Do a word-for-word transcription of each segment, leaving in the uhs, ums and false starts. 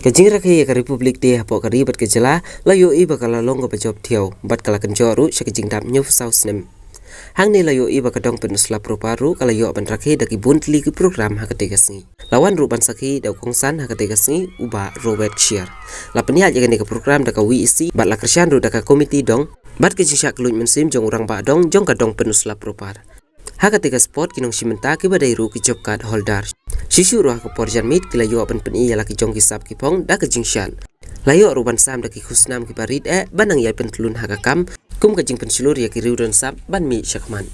Ka jingrakhe ïa ka Republic Day hapoh ka ri bad ka jylla la ïohi ba ka la long kaba jop thiaw bad ka la kynjoh ruh sha ka jingdap hynñiewphew saw snem. Hangne la ïohi ba ka dong Pynursla Proper ruh ka la ïoh ban rakhe da ki bun tylli ki program ha katei ka sngi. La wan ruh ban sakhi da u kongsan ha katei ka sngi u Bah Robert Kshiar. La pynïaid ïa kane ka program da ka V E C bad la kyrshan ruh da ka komiti dong bad ka jingshah kylluid mynsiem jong u rangbah dong jong ka dong Pynursla Proper. Ha katei ka spot ki nongshim bynta kiba dei ruh ki job card holder. Shisha ruh ha ka por janmiet ki la ïoh ban pyni ïa la ki jong ki sap ki phong da ka jingshad. La ïoh ruh ban sam da ki khusnam kiba rit eh ban nang ïai pyntlun ha ka kam kum ka jingpynshlur ïa ki riew don sap ban mih shakhmat.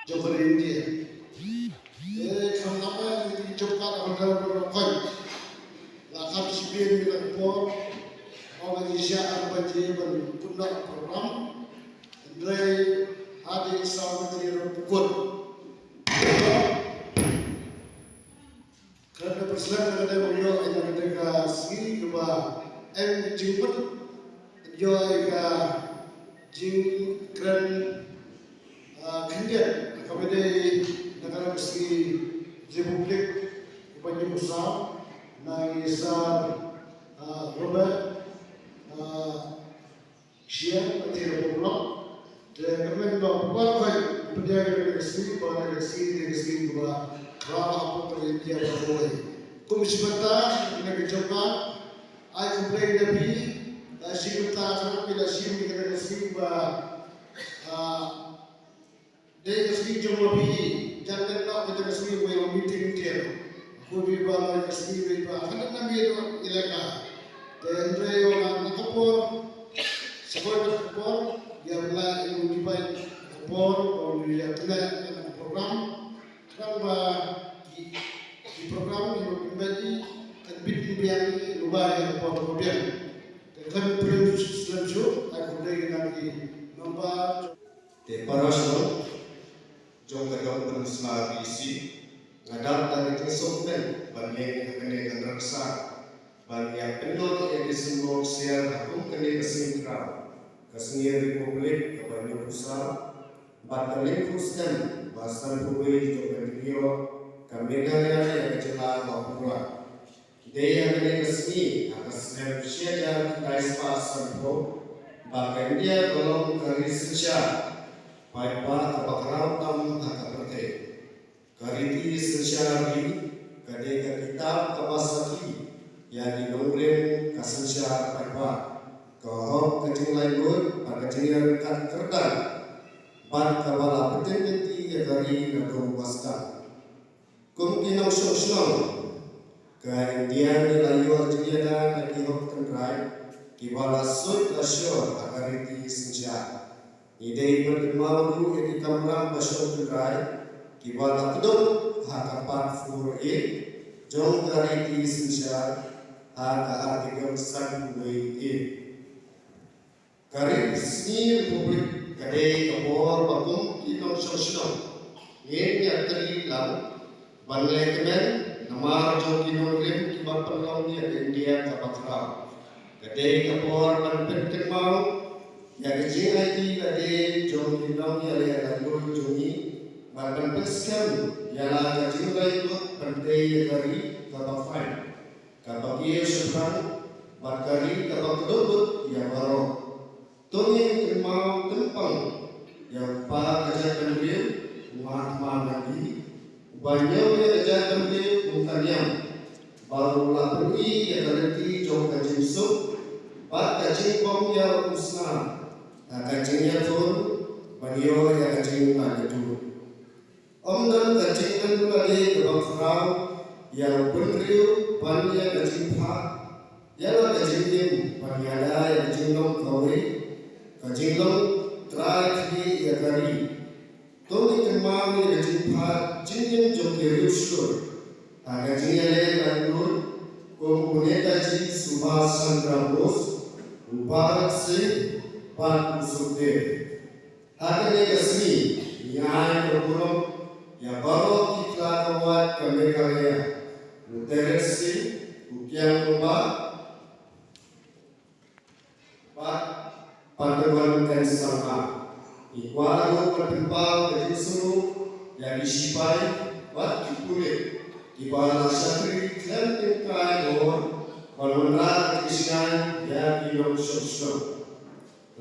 Jong ka India. Eh, kham lama ni jong ka da hotel ko ko. La kham sibin ni la por. Ong ni sha ar baje ban pun da program. Hynrei hadi saw baje ro pukul. Kane ka president ka dei ban ïoh ïa kane ka sngi kaba em ka jingmut, ïoh ïa ka jingkren, ah, khyndiat kaba dei na kane ka sngi Republic kaba hynñiewphew saw na i Sir, ah, Robert, ah, Kshiar ba tieng ba block. Te ka mem ba Proper khoi pynïaid ka sngi ba ka sngi, ka sngi ba khraw hapoh ka India baroh. Kum shi bynta kane ka jong nga ai khublei na phi. La shi bynta kane phi la shim ïa kane ka sngi ba, ah, Dei ka sngi jong ma phi, jan leh noh ka jong ka sngi wei ong meeting tiar. Ko phi ba la ka sngi wei ba, kane na mi noh elaka. Te hynrei ong na ka por, sa koi na ka por, ïa la ïa u dibai ka por, ong ïa tne na ka program. Khnang ba ki, ki program ïa u dibai kan bit biang ïa u ba ïa ka por ka biang. Te kan prin snem shu, ai ko dei na ki nombar. Te para shnong jong ka dong Pynursla B C, nga dap da ka jingsngewbha ban ïeng ha kane ka nongkyrshan ban ïa pynlong ïa ki symboh ksiar ha kum kane ka sngi khraw, ka sngi Republic kaba hynñiewphew saw bad ka hynñiewphew snem ba sanphew wei jong ka jingïoh ka Meghalaya ïa ka jylla ba pura. Dei ha kane ka sngi ha ka snem shi hajar khyndai spah sanphew ba ka India ka long ka ri synshar paidbah kaba khraw tam ha ka pyrthei. Ka riti synshar ri ka dei ka kitab kaba sakhi ïa ki nongrim ka synshar paidbah, ka hok ka jinglaitluid bad ka jingïaryngkat kyrdan bad kaba la pyntip lynti ïa ka ri naduh ba sdang. Kum ki nongshong shnong, ka India ngi la ïoh jingïada na ki hok tynrai kiba la suit la shor ha ka riti synshar. Ngi dei ban kynmaw ruh ïa ki kamram ba shong tynrai kiba la kdup ha ka part four A jong ka riti synshar ha ka Article sanphew wei A. Ka ri sngi Republic ka dei ka por ba kum ki nongshong shnong ngin ïatrei lang ban leh kmen namar jong ki nongrim kiba pynlong ïa ka India kaba khraw. Ka dei ka por ban pynkynmaw ïa ka jingaiti lade jong ki nongïaleh laitluid jong ngi bad ban pynskhem ïa la ka jinglaitluid ban tei ïa ka ri kaba khraw, kaba kiew shaphrang bad ka ri kaba kdup lut ïa baroh. To ngin kynmaw tympang ïa u kpa ka jaitbynriew u Mahatma Gandhi, uba ñiew ïa ka jaitbynriew kum ka niam, ba u la pyni ïa ka lynti jong ka jingsuk bad ka jingbym ïoh u snar ha ka jingïathun ban ïoh ïa ka jinglaitluid. Ym don ka jingdon lade kaba khraw ïa u bynriew ban ïa ka jingphah ïa la ka jingim ban ïada ïa ka jinglong kawei, ka jinglong trai khlieh ïa ka ri. To ngin kynmaw ïa ka jingphah jingim jong ki riewshlur ha ka jingïaleh laitluid kum u Netaji Subhas Chandra Bose, u Bhagat Singh bad u Sukhdev. Ha kane ka sngi ngi ai ka burom ïa baroh ki kla ka wait ka Meghalaya, u Terence Sing, u Kiang Mubah bad Padewan N Sangma. Ngi kwah ruh ban pynpaw ka jingsngewnguh ïa ki shipai bad ki pulit kiba la shakri khlem tyngkai bor ban wanrah ka jingshngaiñ ïa ki nongshong shnong.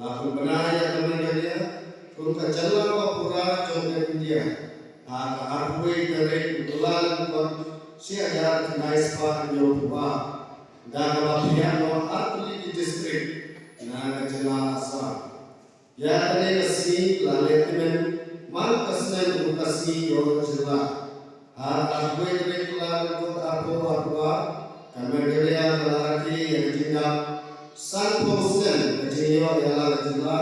La pynbna ïa ka Meghalaya kum ka jylla ba pura jong ka India ha ka arphew wei tarik u Kyllalyngkot shi hajar khyndai spah hynñiewphew ar, da kaba phiah noh artylli ki district na ka jylla Assam. Ïa kane ka sngi la leh tymmen man ka snem kum ka sngi ïoh jylla. Ha ka arphew wei tarik Kyllalyngkot arphew arphew ar, ka Meghalaya ka la rakhe ïa ka jingdap sanphew snem ka jingïoh ïa la ka jylla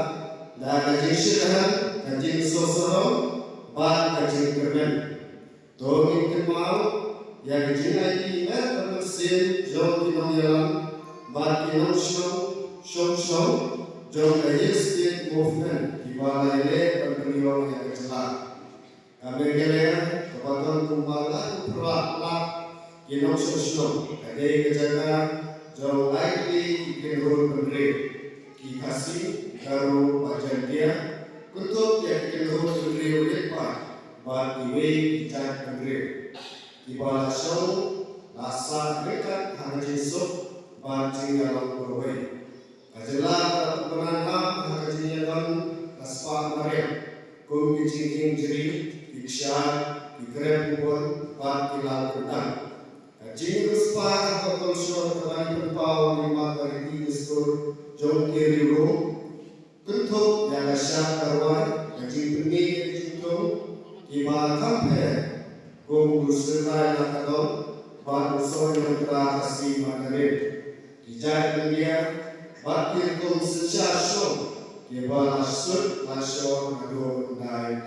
da ka jingshitrhem, ka jingsngewsarong bad ka jingkyrmen. To ngin kynmaw ïa ka jingaiti met bad mynsiem jong ki nongïalam bad ki nongshong shnong jong ka Hill State Movement kiba la ïaleh ban pynïoh ïa ka jylla. Ka Meghalaya kaba don kumba laiphew phra lak ki nongshong shnong ka dei ka jaka jong lai tylli ki kynhun bynriew, ki Khasi, Garo bad Jaiñtia, kynthup ïa ki kynhun bynriew rit paid bad kiwei ki jait bynriew kiba la shong la sah ryngkat ha ka jingsuk bad jingïalong kawei. Ka jylla ka la pynbna ha ka jingïadon ka spah mariang kum ki jingkieng jri, ki kshaid, ki krem ubon bad ki lad kyntang. Ka jingriewspah ha ka kolshor kaba ngi pynpaw lyngba ka riti dustur jong ki riew Rom, kynthup ïa ka shad ka rwai, ka jingpyni ïa ki jingthung kiba kham pher kum u Syrnai la ka dong bad u Sohñiangtra Khasi Mandarin, ki jait India bad ki rukom synshar shong kiba la sut la shor naduh hyndai.